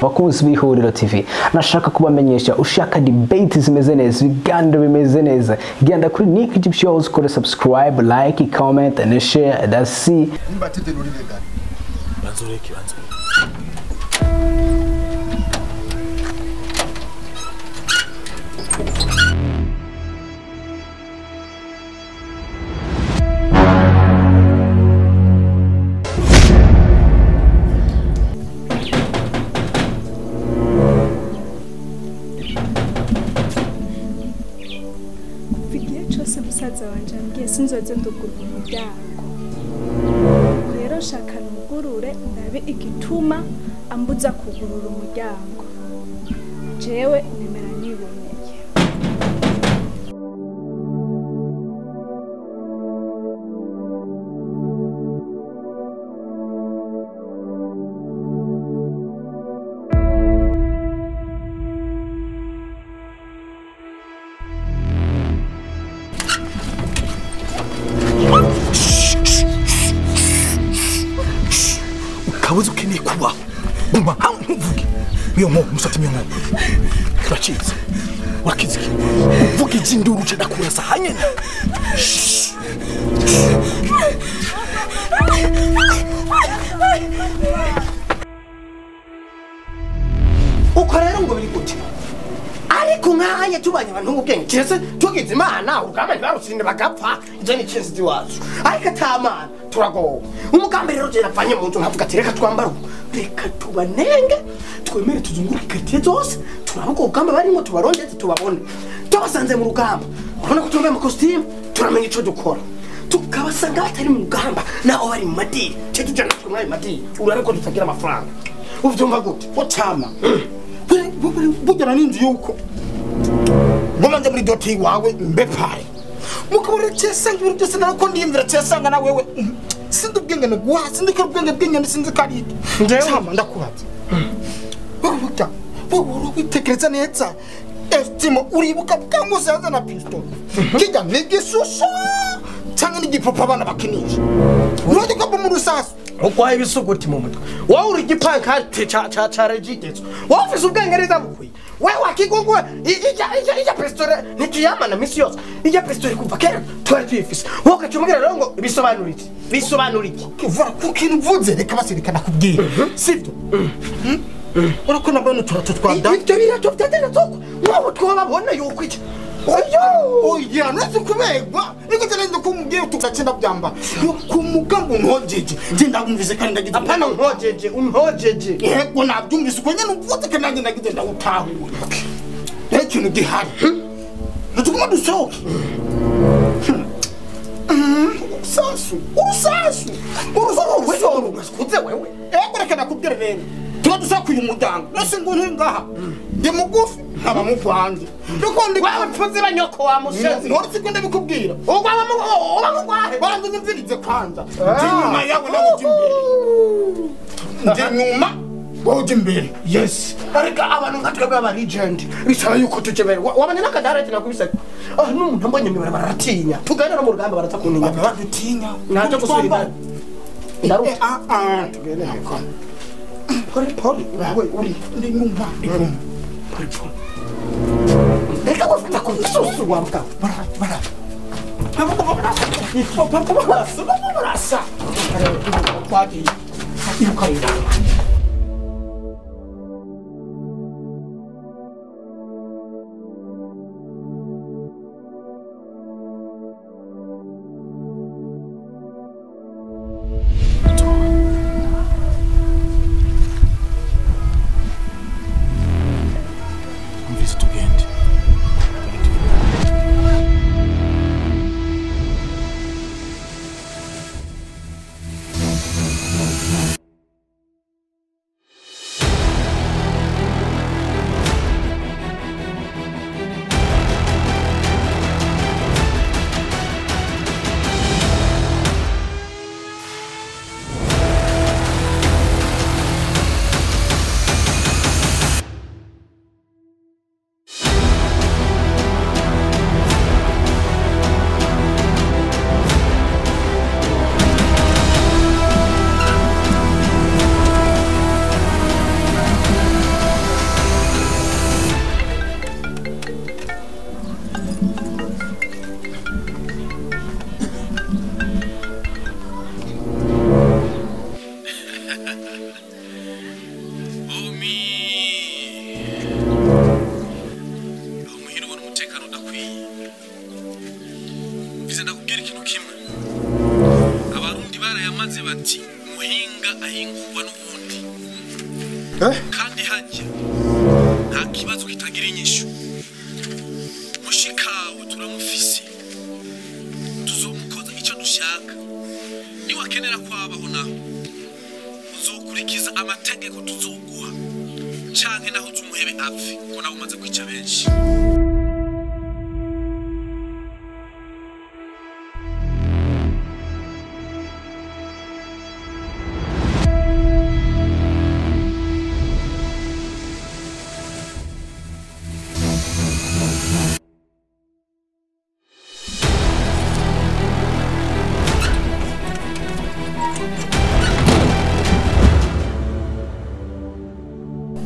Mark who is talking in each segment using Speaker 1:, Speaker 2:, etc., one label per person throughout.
Speaker 1: Bakunzi b'Ihuriro TV, nashaka kubamenyesha ushaka debate zimeze neza, ibiganiro bimeze neza, genda kuri Nick Deep Shows, kora subscribe, like, comment and share. That's it.
Speaker 2: Nimbatete rurire gani?
Speaker 3: Banzoreke banzoreke.
Speaker 4: Musaza wanje ambwiye sinzoze ndugurura umuryango, rero nshaka nugurure ndabe igituma ambuza kugurura umuryango. Jewe nemera niboneye.
Speaker 3: Kabuze ukeneye kuba guma hamwe ntuvuge niyo nko musati miyo nko turacitse wakize uvuge izinduru uce ndakurasa hanyene.
Speaker 5: Uko rero ngo biri gute ariko nkanye tubanye abantu ubwenge kiretse tugize Imana urugamba ntibarutsinda bagapfa ivyo ni ikinzi iwacu ariko atamana turagowe. Umugambi rero je navanye mu nzu nkavuga ati reka twambare ubu, reka tubanenge twemere tuzunguruke quartier zose turabe uko urugamba barimo tubarondeze tubabone. Tubasanze mu rugamba urabona ko tumbaye amakositimu turamenya ico dukora, tukabasanga batari mu rugamba naho bari mu madiri ce tujana natwe muri ayo madiri urabe ko tutagira amafaranga. Uvyumva gute?
Speaker 2: Watama. Bugera n'inzu yuko ngoma nje muri doti wawe mbepaye mukabura cyesanga ibintu byose narako ndiyumvira cyesanga na wewe sindi ubwenge naguha sindi ko ubwenge bw'inyoni sinzi karite chama ndakubaza burya wowe witekereza neza estimo uribuka bwa yaza na pistol kijya n'igisusa cyangwa n'igipupa abana bakinisha urajya ko mu rusasu
Speaker 5: ukwaye ibisuguti mu mutwe wowe uri igipankarte ca regidezo wowe ufise ubwenge neza bukwiye wewe wakigungwe ijya pistole ntituyamana misi yose ijya pistole kuva kera twari tuyifise wowe ugaca rero ngo bisobanura iki bisobanura iki
Speaker 2: kuvura ku kintu uvuze reka basirika nakubwira sibyo urako nabona uturato twada
Speaker 5: ibyo birato byatera zoko wowe twababona yuko iki
Speaker 2: oya nzi kubegwa niko tena kumubwiye tugacinda byamba ku mugambo unhojeje nje ndabumvise kandi ndagize
Speaker 5: apana unhojeje unhojeje
Speaker 2: yego nabyumvise uko nyene uvuze kandi nanjye ndagize ndawutahura rero ikintu gihari ntituguma dusohoke urusasu urusasu urusasu
Speaker 5: kuze wewe
Speaker 2: yego reka nakubwira rero tuba dusohoka uyu muryango nose ngo ntingaha ndi mugufi nkaba mukwanjye ndiko
Speaker 5: wewe pfuzi banyoko wa mushenzi
Speaker 2: ntorutse ko ndabikubwira
Speaker 5: ugwa uba mugwahe
Speaker 2: banze nyumvirize kwanza ndi nyuma yawe nawe ujya imbere ndi nyuma wowe ujya imbere
Speaker 5: yes ariko abantu nka twebwe aba legend bisaba yuko tujebera wabanye n'akadarete nakubise ah n'umuntu mbonye mibara baratinya tugana no mu rugamba baraza kuntinya
Speaker 2: badutinya
Speaker 5: ntacyo gusubira
Speaker 2: ndaruta tugende
Speaker 5: pori pori wewe uri
Speaker 2: ndi nyuma
Speaker 5: pori pori reka gufata ku bisusu wa mugabo
Speaker 2: bara bara
Speaker 5: barasa twagiye iruka.
Speaker 6: Maze bati muhinga ahingurwa n'ubundi. Kandi hajya nta kibazo kitagira inyishu. Mushikawe turamufise, tuzomukoza icyo dushaka. Niwakenera kwabaho naho uzokurikiza amategeko tuzoguha, canke naho uzumuhebe apfe kuko nawe umaze kwica benshi.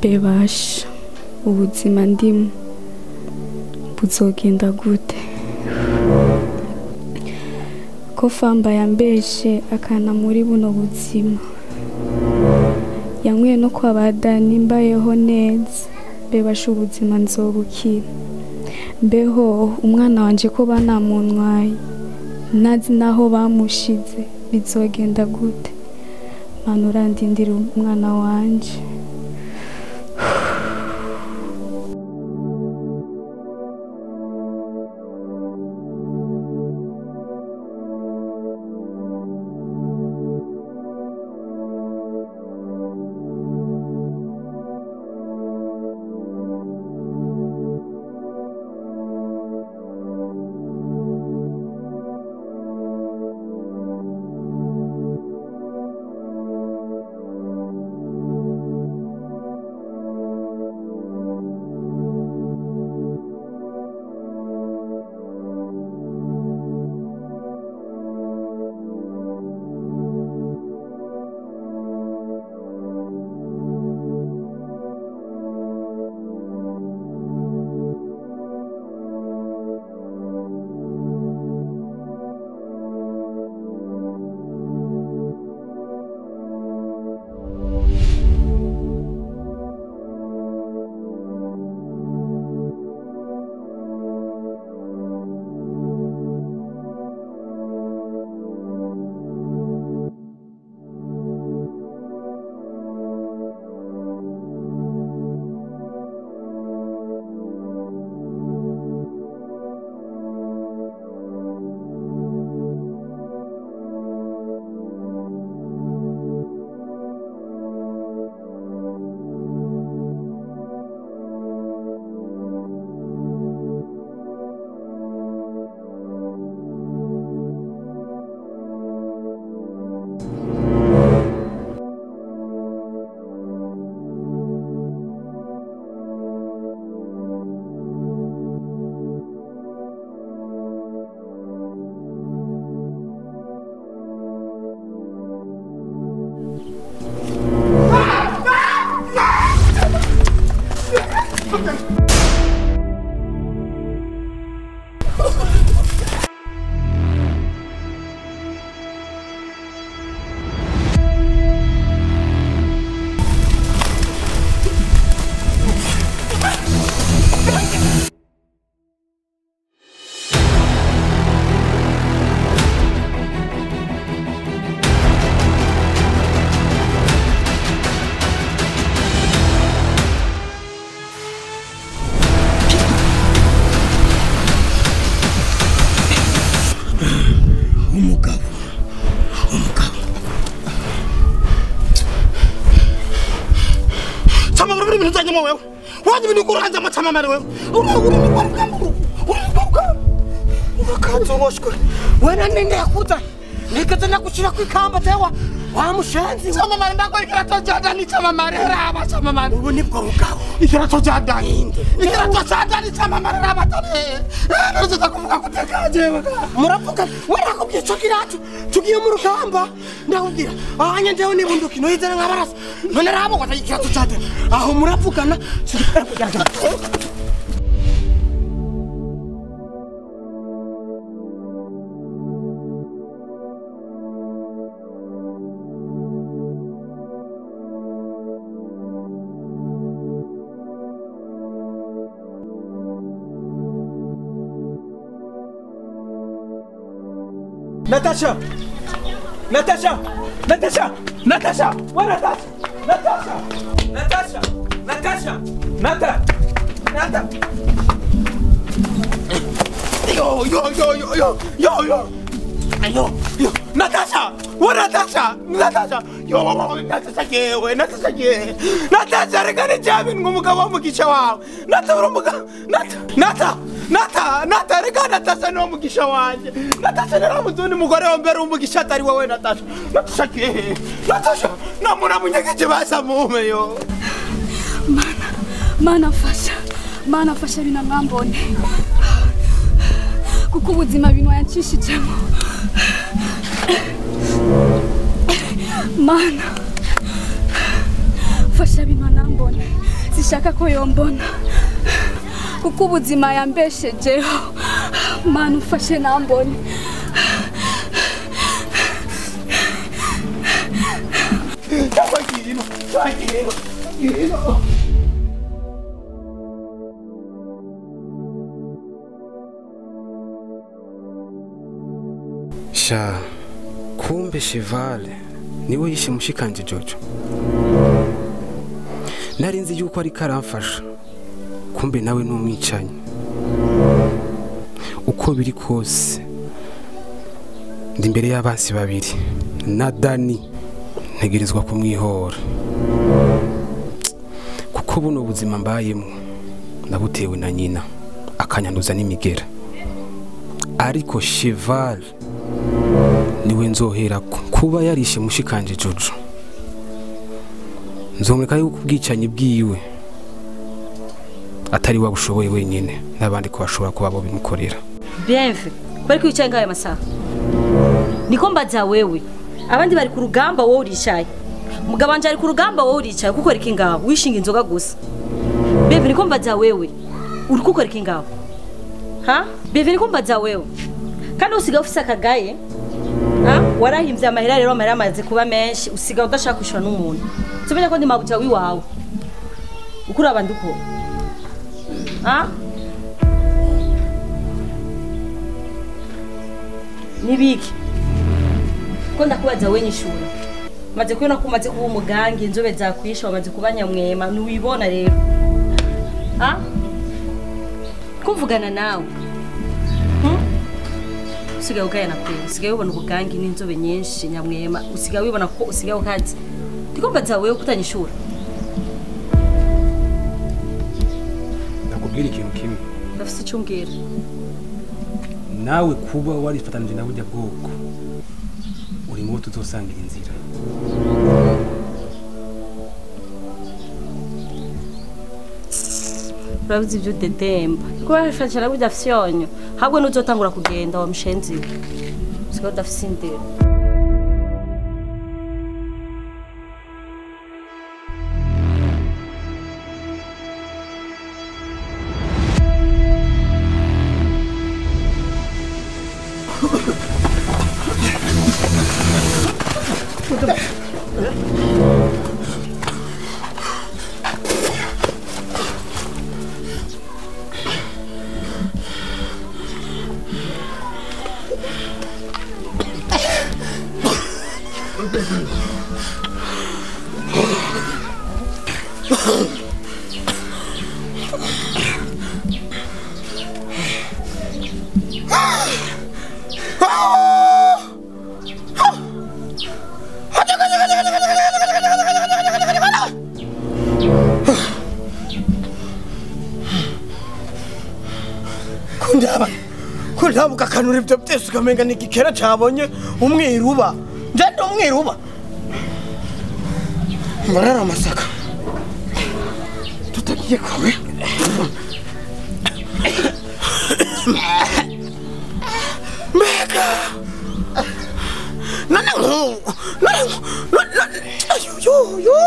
Speaker 4: Bebasha ubuzima ndimo buzogenda gute ko famba yambeshe akana muri buno buzima yanyweye no kwa badani mbayeho neza. Bebasha ubuzima nzobukira mbeho umwana wanje ko banamuntwaye nazi naho bamushize bizogenda gute. Mana urandindira umwana wanje.
Speaker 5: Wena ninde yakuza nikeze nakushira kwikamba tewa wamushenzi
Speaker 2: chamamare ndako ikirato cha Dani chamamare raba chamamare
Speaker 5: ubu nibwo bugabo
Speaker 2: ikirato cha Dani ikirato cha Dani chamamare raba tane nzo kuvuga kutekaje
Speaker 5: muravuga wena kubye cyo kirato tugiye mu rugamba ndakubwira ahanye ndewe nibunduki no yizana nkabarasa none rabo kwa ikirato cha Dani aho muravugana.
Speaker 3: Natasha!
Speaker 7: Natasha! Natasha! Natasha! Wa Natasha! Natasha! Natasha! Natasha! Nata! Nata! Yo yo yo yo yo yo yo! Yo yo! Natasha! Wa Natasha! Natasha! Yo Natasha yewe! Natasha ye! Natasha reka nijabin ngumugabo w'umugisha wawe! Nata urumuga! Nata! Nata! Nata! Nata reka Natasha ni umugisha wanjye! Natasha naramuzi umugore wa mbere w'umugisha atari wowe Natasha! Natasha ye! Natasha! Namuna munyegeje basa mume yo!
Speaker 4: Mana, mana fasha! Mana fasha binamwambone! Kuko ubuzima binwa yancishijemo. Mana fasha binwa nambone, sishaka ko yombona kuko ubuzima yambeshejeho. Mana ufashe nambone.
Speaker 8: Sha kumbe Chevale niwe yishe mushikanje Jojo. Narinzi yuko ari karamfasha, kumbe nawe numwicanye. Uko biri kose ndi imbere y'abansi babiri na Dani, ntegerezwa kumwihora kuko buno buzima mbayemo nabutewe na nyina akanyanduza n'imigera. Ariko Chevale niwe nzohera kuba yarishe mushikanje Jojo. Nzomureka yuko ubwicanyi bwiwe atari wabushoboye wenyine, n'abandi ko bashobora kuba bo bimukorera.
Speaker 9: Bienve, kwari kwicaye ngayo masaha. Niko mbaza wewe. Abandi bari ku rugamba wowe uricaye. Mugabo wanje ari ku rugamba wowe uricaye kuko riki ngaho wishinga inzoga gusa. Bienve niko mbaza wewe. Uri kuko riki ngaho. Ha? Bienve niko mbaza wewe. Kandi usiga ufise akagaye. Ha? Warahimvye amahera rero amahera amaze kuba menshi usiga udashaka kwishura n'umuntu. Tumenya ko ndi mabuja wiwawe. Ukuri abandi uko. Ha? Nibiki. Ko ndakubaza we nyishura. Maze kubona ko umaze kuba umugangi inzobe zakwisha wamaze kuba nyamwema nuwibona rero. Ha? Kuvugana nawe. Usigaye ugayana kwe, usigaye ubona ubugangi n'inzobe nyinshi nyamwema, usigaye wibona ko usigaye ukazi. Ndikumbaza wewe kutanyishura.
Speaker 8: Ndakubwira ikintu kimwe.
Speaker 9: Ndafise icyo umbwira.
Speaker 8: Nawe kuba warifatanije na burya bwoko uri mu tuzosangira inzira.
Speaker 9: Urabizi ibyo dedemba. Kuba warifatanije na burya fyonyo, habwo nuzotangura kugenda wa mushenzi. Usigaye udafise indero.
Speaker 5: Kundaba ukakanura ibyo byose ukamenga ni igikera cabonye umwiruba. Njye umwiruba. Mbarara amasaka. Tutagiye kure. Mbega. None none yo yo yo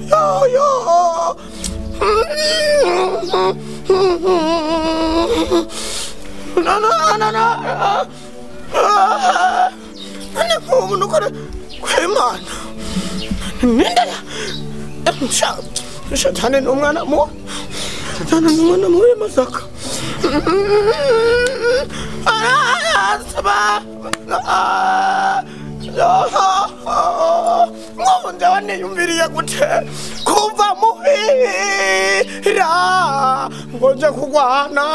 Speaker 5: yo yo. No no no no. None nk'ubu nukore kwimana. Nindaya. Shatani n'umwana mu. Shatani n'umwana mu masaka. Nk'ubu njyewe niyumviriye gute kuva muhira ngo nje kurwana.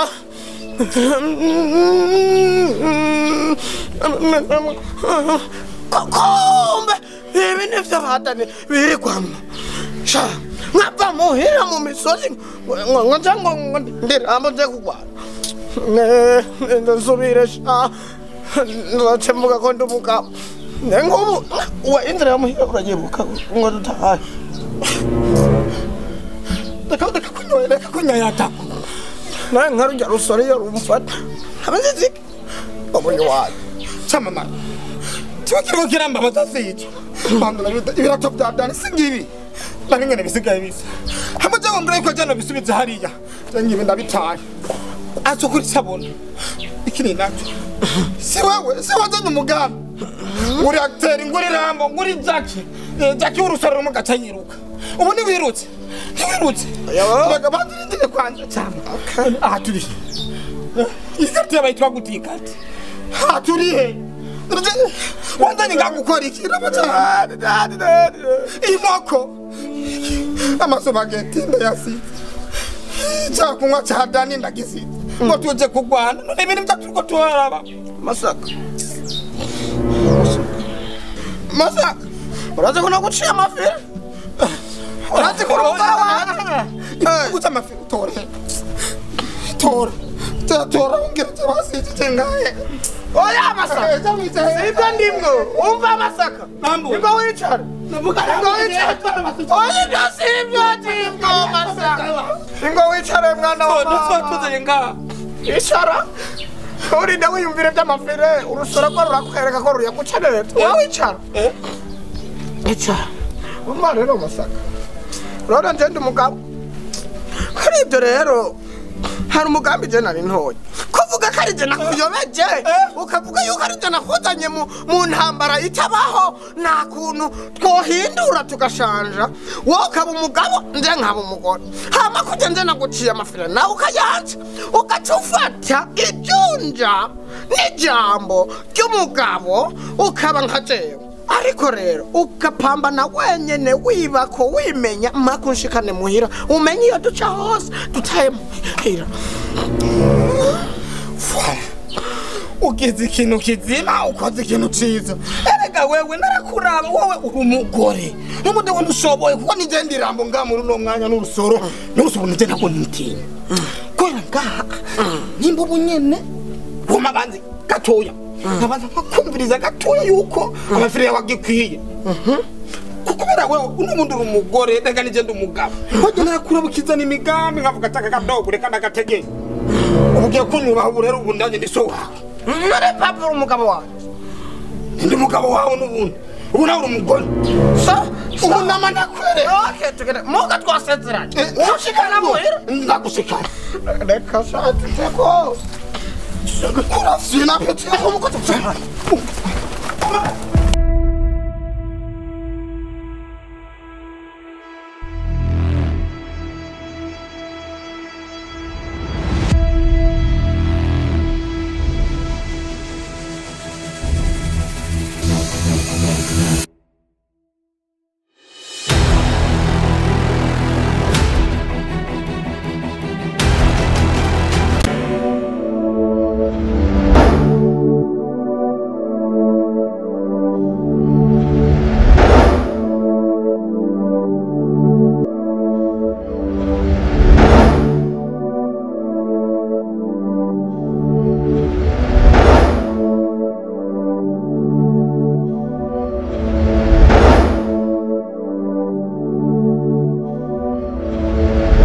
Speaker 5: Kumbe ibi nivyo batani birikwamwo sha nkava muhira mu misozi ngo nje ngo ndirambo nje kurwana ndasubire sha nzace mvuga ko ndi umugabo. Ngubu we inzira ya muhira urayibuka ngo dutahe.
Speaker 2: Reka kunyoye atako.
Speaker 5: Nawe nka rujya rusore iyo rumufata ntabazizike ubonye wayo
Speaker 2: camamara kiba kiriko kirambabaza sico bandura ibirato vya Dani singibi nari ngene bisigaye bisa hamwe je ngo mbere yuko jana bisubize hariya je ngibi ndabitaye azo kuri sabona iki ni naco si wewe si wazanye umugambi uri acteur nguri Rambo nguri Jackie Jackie urusoro rumwe gaca yiruka ubu ni wirutse ntiwirutse reka bandirindire kwanje cyane. Aha turi ikarite yabayitwa gute ikarite aha turi he wazanye ngagukora iki inkoko amasupageti ndayasize cyakunywa cya Dani ndagisize ngo tuje kurwana none ibintu byacu turiko turaraba.
Speaker 5: Masaka Masaka urazi ko naguciye amafiri urazi ko
Speaker 2: guca amafiri tora tora tora ongera basize ngahe.
Speaker 5: Oya Masaka sibyo ndimwo umva Masaka nibwo wicara nibwo wicara oya ibyo sibyo ndimwo Masaka nibwo wicare mwana wa mama icara urinde wiyumvire by'amafire urusoro ko rurakwereka ko ruyaguca neza wowe wicara icara umva rero Masaka urabona nje ndi umugabo kuri ibyo rero hari umugambi je nari ntoye kuvuga ko ari je nakuyobeje ukavuga yuko ari je nakuzanye mu ntambara itabaho nta kuntu twohindura tugashanja wowe ukaba umugabo nje nkaba umugore hama kujya nje naguciye amafira nawe ukayanja ugaca ufata ibyunja n'ijambo ry'umugabo ukaba nka jewe ariko rero ukapambana wenyene wibako wimenya makunshikane muhira umenye iyo duca hose dutaye muhira.
Speaker 2: Ugize ikintu kizima ukoze ikintu ciza erega wewe narakuraba wowe uri umugore n'ubundi we ntushoboye kuko nije ndirambo ngaha muri uno mwanya n'urusoro n'urusoro nije ntabwo nitinya kubera ngaha nimba ubu nyene woma banzi gatoya nkabanza nkakumviriza gatoya yuko amafiri yawe agikwiye kubera wewe n'ubundi uri umugore reka nije ndi umugabo wajya narakuraba ukizana imigambi nkavuga ati aka kadogo reka ndagategeye ubu ugiye kunyubaha ubu rero ubu nanjye ndi so wawe
Speaker 5: none papa uri umugabo wawe
Speaker 2: ndi umugabo wawe n'ubundi ubu nawe uri umugore ubu nama ndakwereka
Speaker 5: okay tugende muga twasezeranye ushikana muhira
Speaker 2: ndagushikana
Speaker 5: reka sha tuteko
Speaker 2: kurafyina pete umukozi.